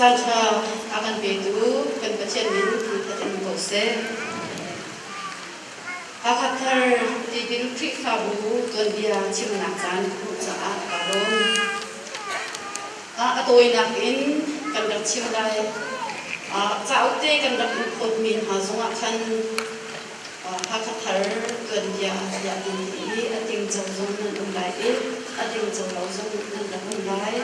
Caanṭha a kan petu kan Pathian min thangṭhat in ko seh. Hakha Thar Tipil Khrihfabu tuanbia chimnak caan ka hmuh caah kaa lawm. A tawinak in kan rak chim lai. Cauk te kan rak in phawtmi hna zongah khan Hakha Thar tuanbia tiah nan ti i a tingco zong nan um lai i a tingco lo zong nan rak um lai.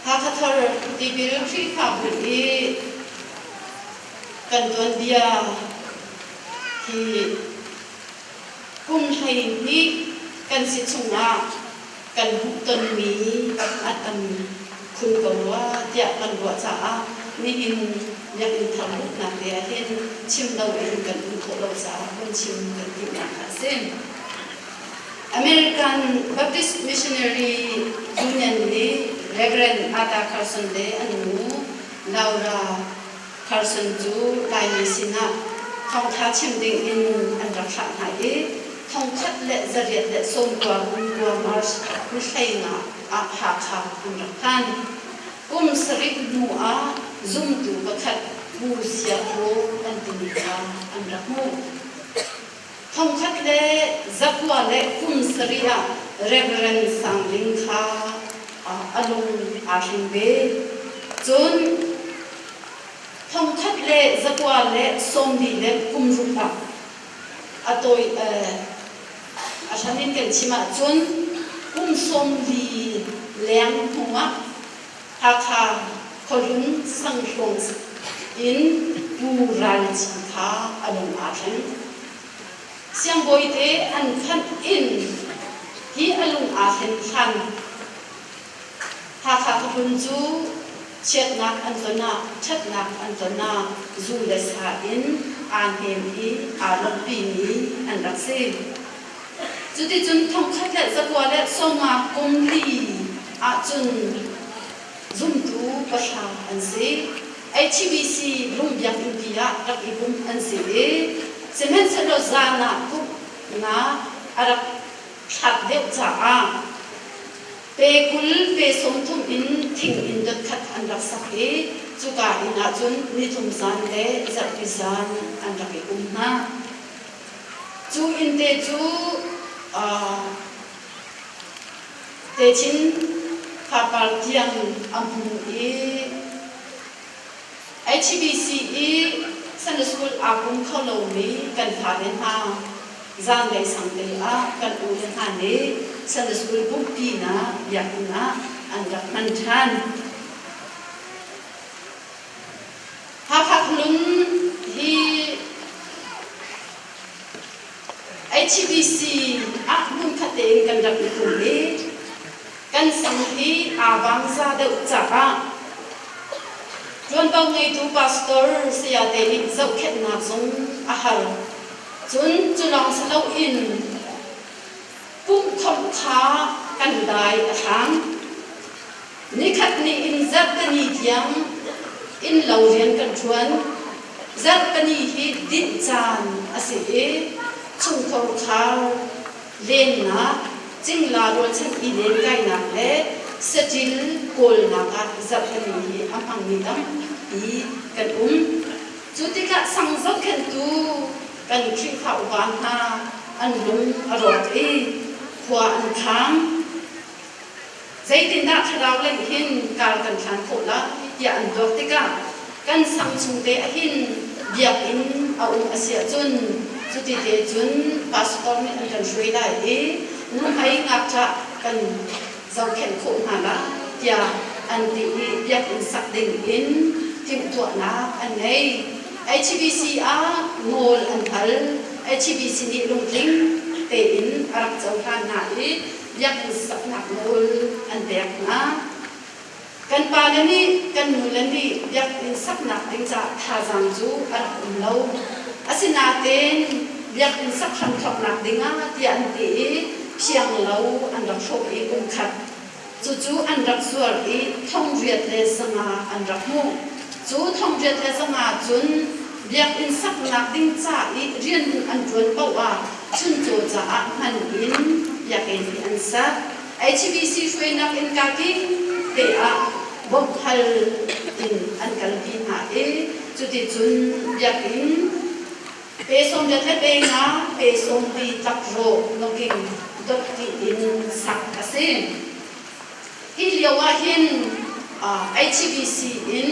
Hakha Thar Tipil Khrihfabu i kan tuanbia hi kum 12 kan si chungah kan hmuhtonmi a tam khun ko rua tiah kan ruah caah nihin biakinn thar hmuhnak te ah hin chim loin kan um khawh lo caah hun chim kan timhnak a si. American Baptist Missionary Union nih Reverend Arthur Carson le a nu Laura Carson cu Laimi sinah thawngtha chim dingin an rak thlah hna i 1890 kum kua March ni 15 ah Hakha an rak phan. Kum sarih hnu ah zumtu pakhat Pu Sia Haw an timi kha an rak hmuh. 1907 ah Reverend Sang Ling kha a lung aa thleng ve. Cun 1946 ah a tawi a hram in kan chim ahcun kum 40 leng hnu ah Hakha khuahlun Sanghlung in Pu Ral Ci kha a lung aa thleng. Siangbawi te an phanh in hi a lung aa thlen hlan Hakha khuahlun cu chiatnak an ton ah ṭhatnak an ton ah zu le sa in aa hnem i aa lawmhpimi an rak si. Cuticun 1950 kum li ahcun zumtu pahra an si. HBC lungbiakinnpi ah rak i pum an si i sihmanhsehlaw zan ah pumhnak a rak hlat deuh caah pe 20 pe 30 in thing inn dot khat an rak sak i cuka inn ahcun nithum zan le zarhpi zan an rak i pum hna. Cu innte cu techin fapar tiang a hmu i HBC i Sunday School aa pum kho lomi kan fale hna zanlei sangte ah kan ule hna nih Sunday School pumhpinak biakinn ah an rak hman ṭhan. Hakha Khualung hi HBC ah hmunkhat tein kan rak i pum i kan sang hi aa vangza deuh caah ṭuanvo ngeitu pastor sayate nih zohkhenhnak zong a har. Cun cu lawng si loin pumhkhawmh kha kan dai a hlang. Nikhat ni in zarhpini tiang innlo rian kan ṭuan. Zarhpini hi dinh caan a si i chungkhar khar lennak, cingla rualchan i lenkainak le saṭil kawlnak ah zarhpini hi a hmangmi tampi kan um. Cu tikah sang zohkhenhtu kan Khrihfa upa hna an lung a rawk i khua an khang. Zeitindah thlarau lei hin kar kan hlan khawh lai tiah an tuak tikah kan sang chung te ahhin biakinn a um a si ahcun cuti te cun pastor nih an kan hruai lai i nuhmei ngakṭah kan zohkhenh khawh hna lai tiah an ti i biakinn sak ding in timhtuahnak an ngei. HBC ah nawl an hal. HBC nih lungtling tein a rak cohlan hna i biakinn saknak nawl an pek hna. Kan pale nih kan nule nih biakinn saknak ding caah thazaang cu a rak um lo. Asinain biakinn sak hramthawknak dingah tiah an ti i phianglo an rak hrawh i kum khat cucu an rak zuar i 8500 an rak hmuh. Cu 8500 cun biakinn saknak ding ca i rian an ṭuan paoh ah chuncaw caah hman in biakinn hi an sak. HBC hruainak innka king te ah. Bawmhhal in an kalpi hna i cuticun biakinn pe 80 le pe nga pe 40 tlakrawh noking dot tiin sak a si. Hi lio ah hin HBC in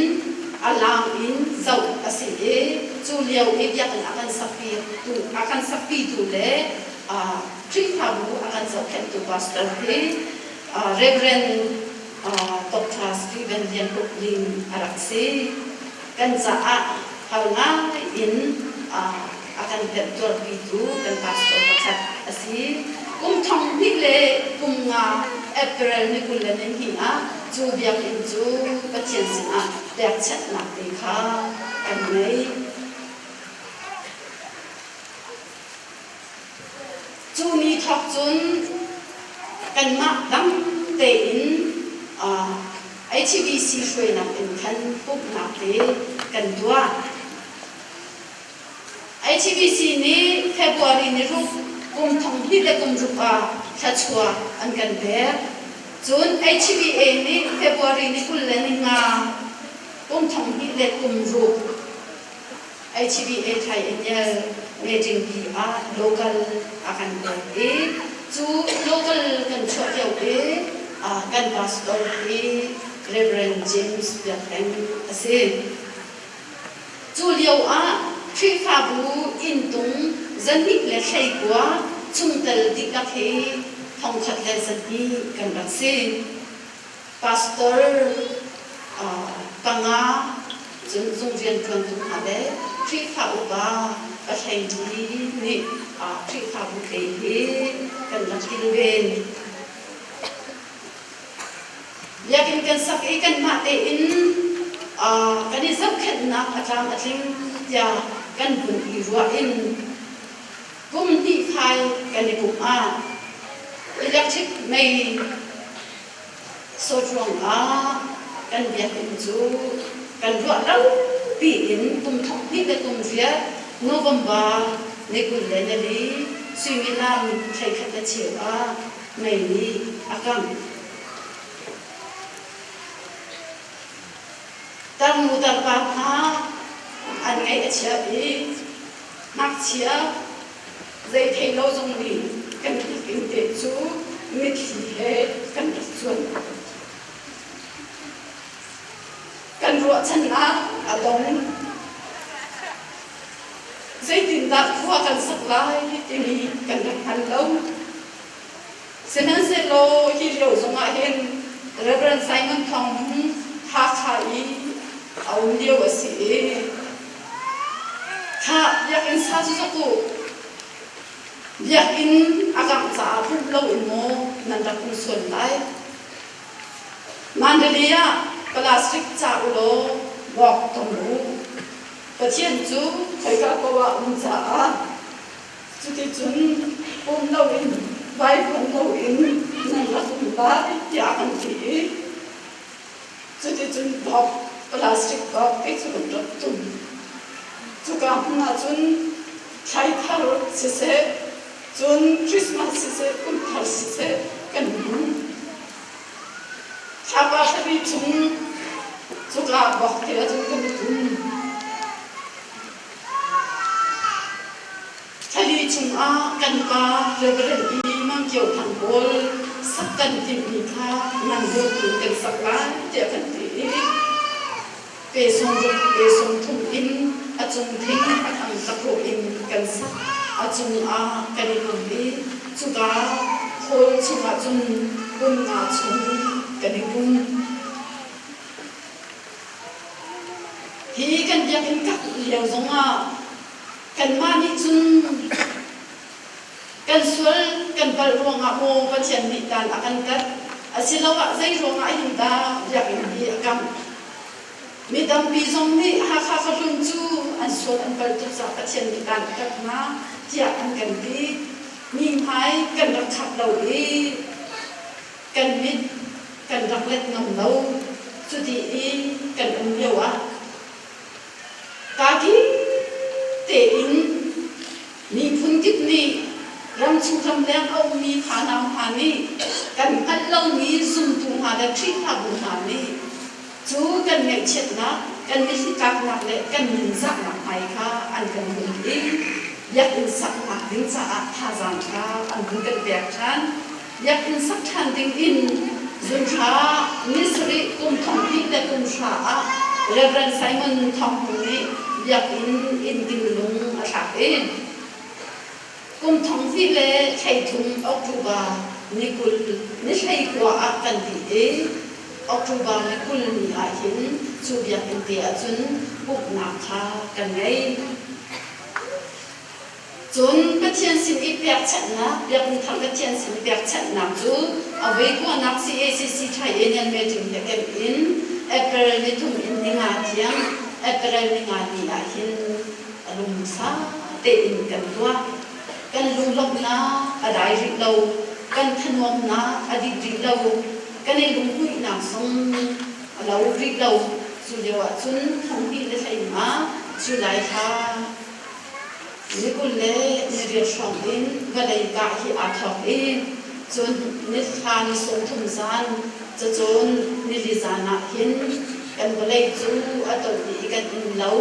a lang in zoh a si i cu lio i biakinn a kan sakpi tu a kan sakpitu le Khrihfabu a kan zohkhenhtu pastor hi Reverend Dr. Stephen Lian Uk Ling a rak si. Kan caah har ngai in a kan temtuarpitu kan pastor pakhat a si. Kum thong hnih le kum nga April ni 22 ah cu biakinn cu Pathian sinah pekchanhnak te kha kan ngei. Cu ni thawk cun kanmah dang tein HBC hruainak in khan pumhnak te kan tuah. HBC nih February ni ruk kum thong hnih le kum ruk ah thluachuah an kan pek. Cun HBA nih February ni 20 le ni nga kum thong hnih le kum ruk HBA Triennial meeting pi ah local a kan pek i cu local kan chuah lio i kan pastor hi Reverend James Biak Peng a si. Cu lio ah Khrihfabu inntung zahnih le hleikua chungtel dihlak hi thongkhat le zahnih kan rak si. Pastor panga cun zung rianṭuantu hna le Khrihfa upa pahleili nih Khrihfabu te hi kan rak kilven. Biakinn kan sak i kanmah tein kan i zohkhenhnak a tlam a tling tiah kan hun i ruah in kum hnih fai kan i pumh ah electric mei Sawt ruangah kan biakinn cu kan ruah lo piin kum thong hnih le kum riat November ni 24 suimilam 11 le cheu ah mei nih a kangh. Tarnu tarpa hna an ngaih a chia i ngakchia Zei thei lo zong nih kan biakinn te cu mitthli he kan rak cuan. Kan ruahchannak a dong. Zeitindah khua kan sak lai timi kan rak hngal lo. Sihmanhsehlaw hi lio zongah hin Reverend Simon Thawng Hmung Hakha i a um lio a si i Khah biakinn sa cu zok u biakinn a kangh caah pumh loin maw nan rak um sual lai Mandalay ah plastic ca u law bawk tong u Pathian cu khoika paoh ah um caah Cuticun pum loin vaivuan loin nan rak um lai tiah an ti i cuticun bawk plastic bawk te cu an rak tum. Cuka hmun ah cun thlai thar siseh, cun Christmas siseh, kum thar siseh kan hmang. Thlapa thlari chung cuka bawk te ah cun kan i tum. Thlali chungah kan pa Reverend I Mang Kio Thang pawl sak kan timhmi kha ngan dawt in kan sak lai tiah kan ti i pe 60 pe 30 in a cung thing a thang tlakrawh in kan sak. A cungah kan i pum i cuka hall chungah cun kum nga chung kan i pum. Hi kan biakinn kak lio zongah kanmah nih cun kan sual kan palh ruangah maw Pathian nih dan a kan tat asiloah zei ruangah hin dah biakinn hi a kangh. Mi tampi zong nih Hakha khuahlun cu an sual an palh tuk caah Pathian nih dan a tat hna tiah an kan ti. Mi hmai kan rak khap lo i kan mit kan rak let ngam lo. Cuti i kan um lio ah kaa tein miphun kip nih ramchung ramleng a ummi fanau hna nih kan hngalh lomi zumtu hna le Khrihfabu hna nih Cu kan ngaihchiatnak, kan mitthli tlaknak le kan ningzahnak hmai kha an kan hun i biakinn saknak ding caah thazaang ṭha an hun kan pek ṭhan. Biakinn sak ṭhan ding in zunhra ni sarih kum thong hnih le kum hra ah Reverend Simon Thawng Hmung nih biakinn inn ding lung a thlak i kum thong hnih le 13 October ni 20 ni 19 ah kan dih i October ni 20 ni ah hin cu biakinn te ahcun pumhnak kha kan ngei. Cun Pathian sin i pekchanhnak, Biakinn thar Pathian sin i pekchanhnak cu a voikuanak CACC Triennial Meeting he kemh in April ni thum in ni nga tiang April ni nga ni ah hin a lungsa tein kan tuah. Kan lunglawmhnak a dai rih lo, kan thanuamnak a dih rih lo, kan i lunghmuihnak zong a lo rih lo. Cu lio ah cun thonghnih le 15 July thla Ni 28 hrawng in vawlei kah hi aa thawk i cun nithla ni 30 zan cacawn nili zan ah hin kan vawlei cu a tolh dih i kan inn lo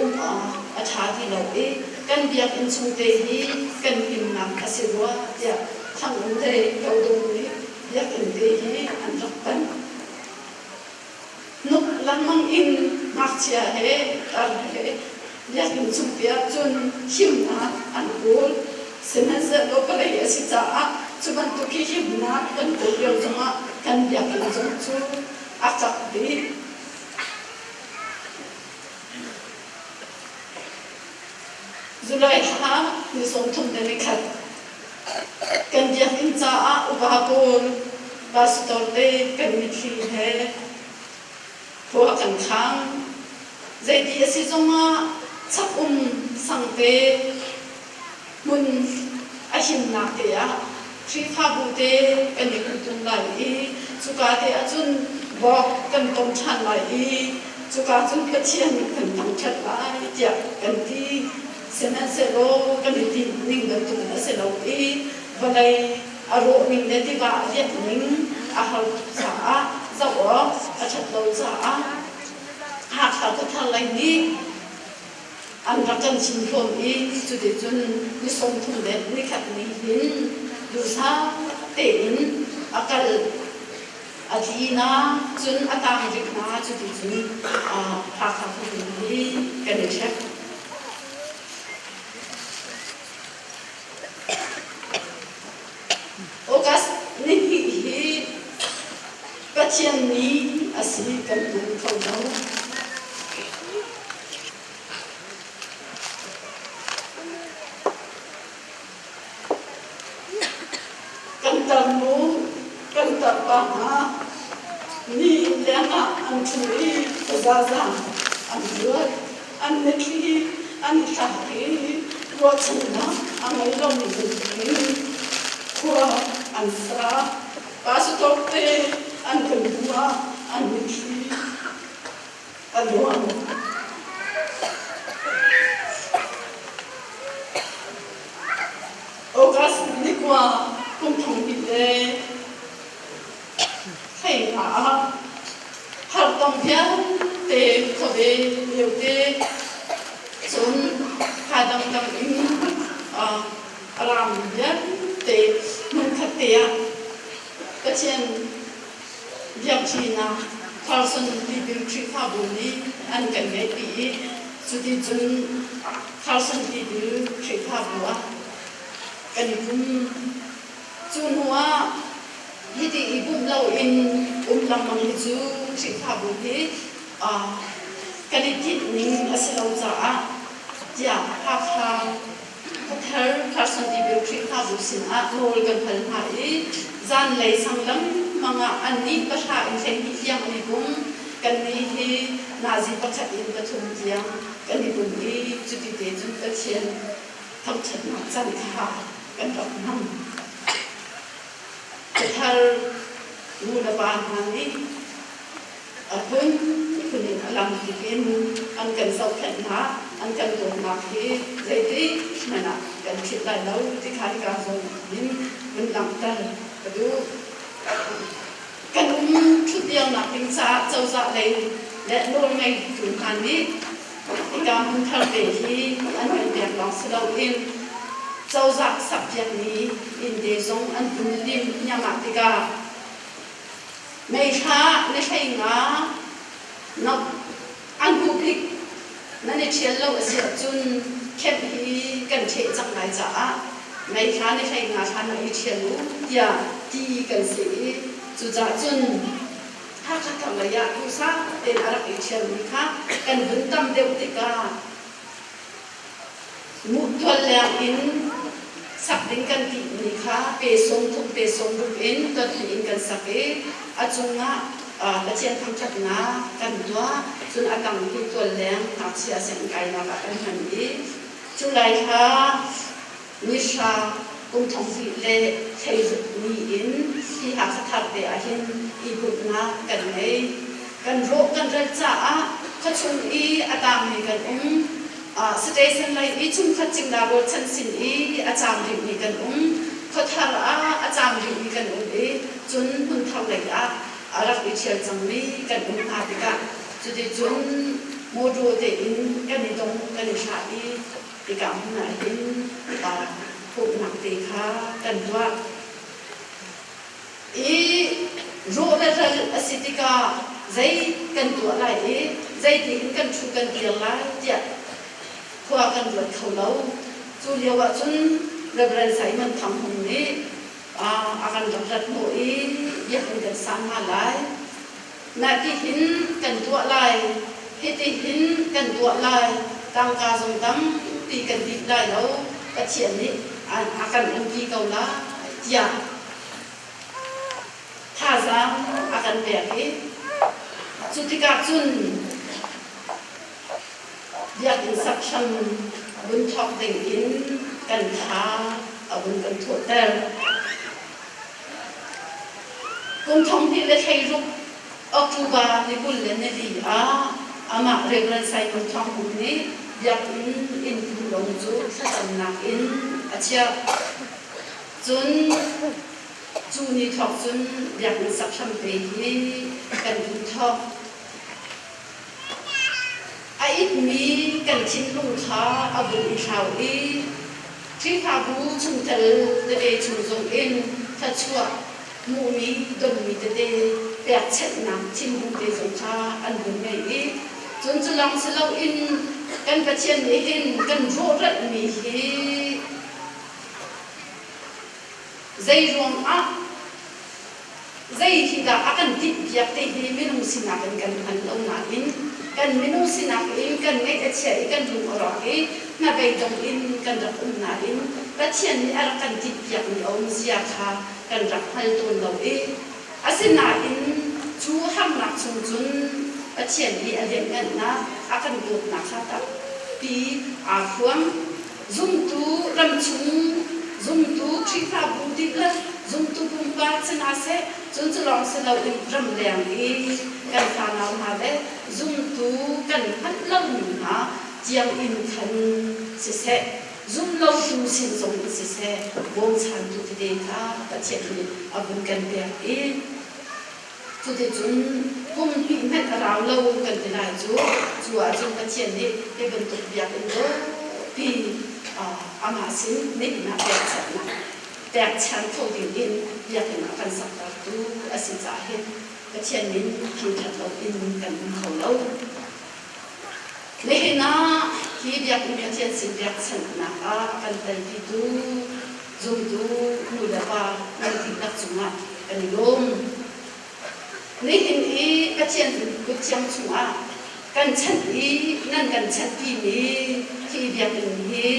um awk a ṭha ti lo i kan biakinn chungte hi kan himnak a si rua tiah Thangum le Kodung nih biakinn te hi an rak panh. Nuk lengmang in ngakchia he tar he biakinn chungte ah cun himnak an kawl. Sihmanhsehlaw vawlei a si caah cu bantuk hi himnak kan kawl lio zongah kan biakinn zong cu a cak dih. July thla ni 31 kan biakinn caah upa pawl pastor te kan mitthli he khua kan khang. Zeiti a si zongah chak um sangte hmun a himnak te ah Khrihfabu te kan i tung lai i cuka te ahcun bawk kan kom ṭhan lai i cuka cun Pathian kan thangṭhat lai tiah kan ti. Sihmanhsehlaw kan i tinh ning bantukin a si lo i vawlei a rawh ning le tiva a lianh ning a har tuk caah zoh awk a ṭhat lo caah Hakha khuathar lei nih an rak kan chimhlawn i cuticun ni 30 le nikhat ni hin duhsah tein a kal a tli na cun a tang rih na cuticun Hakha khuahlun hi kan i ṭhek. August ni hnih hi Pathian ni a si kan tum kho lo. Kan tarnu, kan tarpa hna ni lengah an ṭhu i pazaza an zuat, an mitthli an thlak i ruahchannak a ngei lomi bantukin khua an sa. Pastor te an kan hnu ah an mitthli a luang. August ni kua kum thong hnih le 15 ah hartong vialte khuave liote cun kha dangdang in a rami vialte hmunkhat te ah Pathian biakṭhinak Carson Tipil Khrihfabu nih an kan ngeihpi i cuticun Carson Tipil Khrihfabu ah kan i pum. Cu hnu ah hiti i pumh loin um lengmang hi cu Khrihfabu hi kan i tinhning a si lo caah tiah Hakha Khuathar Carson Tipil Khrihfabu sinah nawl kan hal hna i zanlei sang lengmang ah annih pahra in 12 tiang an i pum. Kannih hi nazi pakhat in pathum tiang kan i pum i cuti te cun Pathian thangṭhatnak caan kha kan rak hmang. Khuathar nu le pa hna nih A phunphun in a lamkip in an kan zohkhenhnak, an kan dawtnak hi zeitik hmanh ah kan philh lai lo ti kha hika zawn in vun langhter ka duh. Kan um ṭhutdirnak ding caah cozah lei le nawlngeitu hna nih hika hmunthar te hi an kan pek lawng si loin cozah sakpiakmi inn te zong an hun lim hniangah tikah May thla ni 15 an hmuh bik nan i ṭhial lo a si ahcun khenh hi kan ṭheh cang lai caah May thla ni 15 hlan ah i ṭhial u tiah ti kan si i cucaah cun Hakha thar lei ah duhsah tein a rak i ṭhialmi kha kan vun tam deuh tikah Muhtual leng in sak ding kan tihmi kha pe 30 pe 60 in tonhnih in kan sak i a cungah Pathian thangṭhatnak kan tuah. Cun a tang hi tualleng ngakchia sianginn kainak ah kan hman i cu lai thla ni hra kum thong hnih le 16 ni in hi Hakha thar te ah hin i pumhnak kan ngei. Kan rawh kan ral caah khuachung i a tangmi kan um. Station lei i chungkhat cingla rualchan sin i a caam rihmi kan um. Khuathar ah a caam rihmi kan um i cun hmunthar lei ah a rak i ṭhial cangmi kan um hna tikah cuticun mawṭaw tein kan i dong kan i thlah i hika hmun ah hin pumhnak te kha kan tuah. I rawh le ral a si tikah zei kan tuah lai i zeitin kan ṭhu kan dir lai tiah khua kan ruat kho lo. Cu lio ah cun Reverend Simon Thang Hung nih a kan rak rat hnawh i biakinn kan sa hna lai. Mah tihin kan tuah lai, hitihin kan tuah lai, tangka zong tampi kan dih lai lo, Pathian nih a kan umpi ko lai tiah thazaang a kan pek i cu tikah cun biakinn sak hram vun thawk ding in kan tha a vun kan thawhter. Kum 2016 October ni 24 ah amah Reverend Simon Thawng Hum nih biakinn inn lung cu thlacamnak in a chiah. Cun cu ni thawk cun biakinn sak hramte hi kan vun thawk. A itmi kan thinlung kha a vun i hlau i Khrihfabu chungtel tete chung zongin thluachuah hmuhmi donmi tete pekchanhnak thinlung te zong kha an vun ngei i cun cu lawng si loin kan Pathian nih hin kan rawhralhmi hi zei ruangah Zei hi dah a kan timhpiak ti hi minung sinak in kan hngal lo nain kan minung sinak in kan ngaih a chia i kan lung a rawk i hnabeidong in kan rak um nain Pathian nih a rak kan timhpiakmi a um zia kha kan rak hngal tawn lo i asinain cu harnak chung cun Pathian i a lianhngannak a kan dawtnak kha tampi aa phuang. Zumtu ramchung zumtu Khrihfabu dihlak zumtu pumpak si hna seh, cun cu lawng si loin ramleng i kan fanau hna le zumtu kan hngalh lomi hna tiang in khan siseh, zumlotu sin zong in siseh, bawmchantu tete kha Pathian nih a vun kan pek i Cuticun kum hnih hmanh a rau lo kan ti lai cu. Cu ahcun Pathian nih hi bantuk biakinn dawpi amah sin nihnak pekchanhnak pekchan kho dingin biakinn a kan saktertu a si caah hin Pathian min thangṭhat loin kan um kho lo. Nihin ah hi biakinn Pathian sin pekchanhnak ah a kan telpitu zumtu nu le pa nan dihlak cungah kan i lawm. Nihin i Pathian kut thiang chungah kan chanh i nan kan chanhpimi hi biakinn hi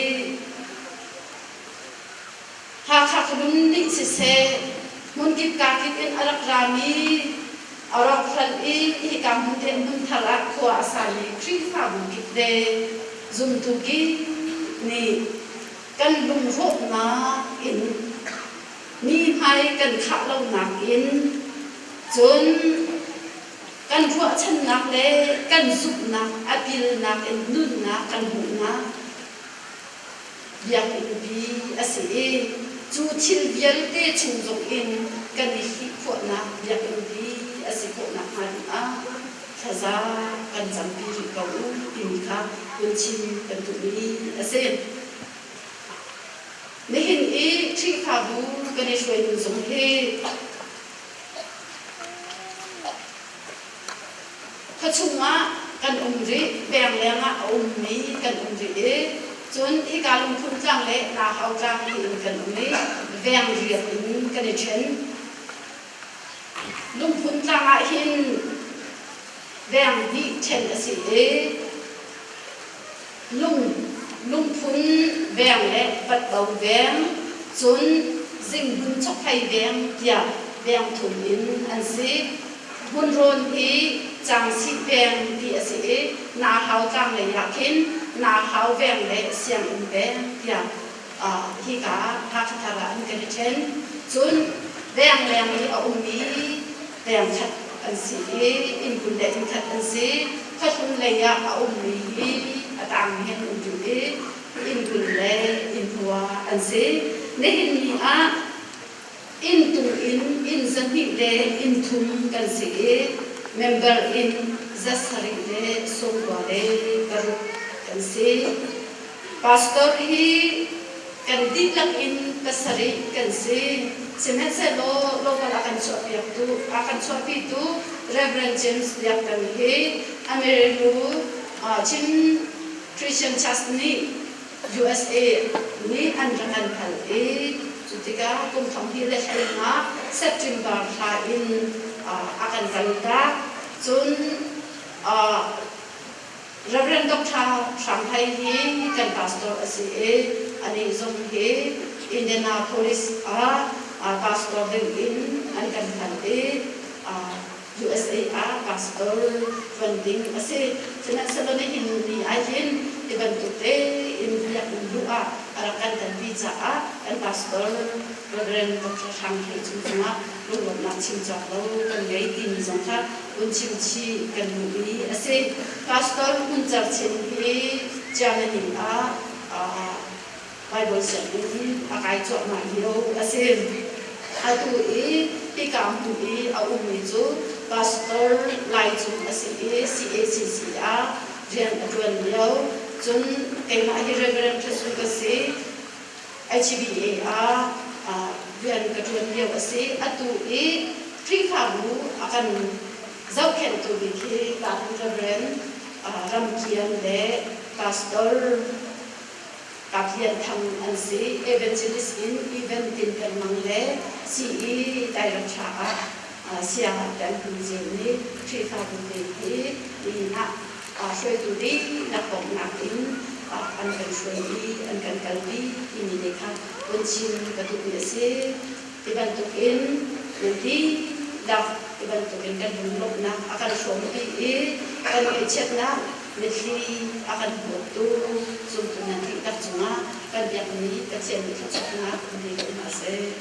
Hakha khualum nih siseh, hmunkip kakip in a rak rami a rawkral i hika hmun te hmunthar ah khua a sami Khrihfabu kip le zumtu kip nih kan lungrawhnak in mi hmai kan khah lonak in cun kan ruahchannak le kan zumhnak a pilnak in nunnak kan hmuhnak biakinnpi a si i cu thil vialte chung zongin kan i hlihphuahnak biakinnpi. thlaza kan campi rih ko u timi kha hun chim kan duhmi a si. Nihin i Khrihfabu kan i hruai ning zong hi Khuachung ah kan um rih, peng leng ah a ummi kan um rih i cun hika lungphun tlang le Nahau tlang tiin kan um i veng riak in kan i ṭhen. Lungphun tlang ah hin veng hnih ṭhen a si i lung lungphun veng le vatbo veng cun zinghmun chokhlei veng tiah veng thum in an si. Hmunrawn hi Cangsih veng ti a si i Nahau tlang lei ah khin Nahau veng le Sianginn veng tiah hika Hakha thar ah an kan i ṭhen. Cun veng leng i a ummi veng khat an si i inn 20 le inn khat an si. Khuahlun lei ah a ummi hi a tangmi an um rih i inn 20 le inn hua an si. Nihin ni ah inn tung in inn 200 le inn thum kan si i member inn 796 kan si. Pastor hi kan dihlak in pasarih kan si. Sihmanhsehlaw local a kan chuahpiaktu a kan chuahpitu Reverend James Biak Peng hi Ameriru Chin Christian Church nih USA nih an rak kan hal i cu tikah kum 2015 September thla in a kan kaltak. Cun Reverend Dr. Hrang Hlei hi kan pastor a si i anih zong hi Indianapolis ah pastor ding in an kan hal i USA ah pastor ṭuan ding a si. Sihmanhsehlaw nihin ni ahhin hi bantuk tein biakinn luh ah a rak kan kalpi caah kan pastor Reverend Dr. Hrang Hlei cung cungah lunglawmhnak chim cawk lo kan ngei timi zong kha vun chim chih kan duhmi a si. Pastor Hmun Cer Chin hi Germany ah Bible sianginn a kai cuahmah lio a si. Atu i hika hmun i a ummi cu Pastor Lai Cung a si i CACC ah rian a ṭuan lio. Cun keimah hi Reverend Ṭha ka si. HBA ah rian ka ṭuan lio a si. Atu i Khrihfabu a kan zohkhenhtu bik hi Ka Reverend Ram Kian le Pastor Kap Lian Thang an si. Evangelist in event tin lengmang le CE director ah saya Tan Hmun Ceu nih Khrihfabu te hi nihin ah hruaitu dihlak bawmhnak in an kan hruai i an kan kalpi timi te kha vun chim ka duhmi a si. Ti bantukin nan dihlak ti bantukin kan lunglawmhnak a kan hrawmpi i kan ngaihchiatnak mitthli a kan hnawttu zumtu nan dihlak cungah kan biakmi Pathian nih thluachuahnak in pe ko hna seh.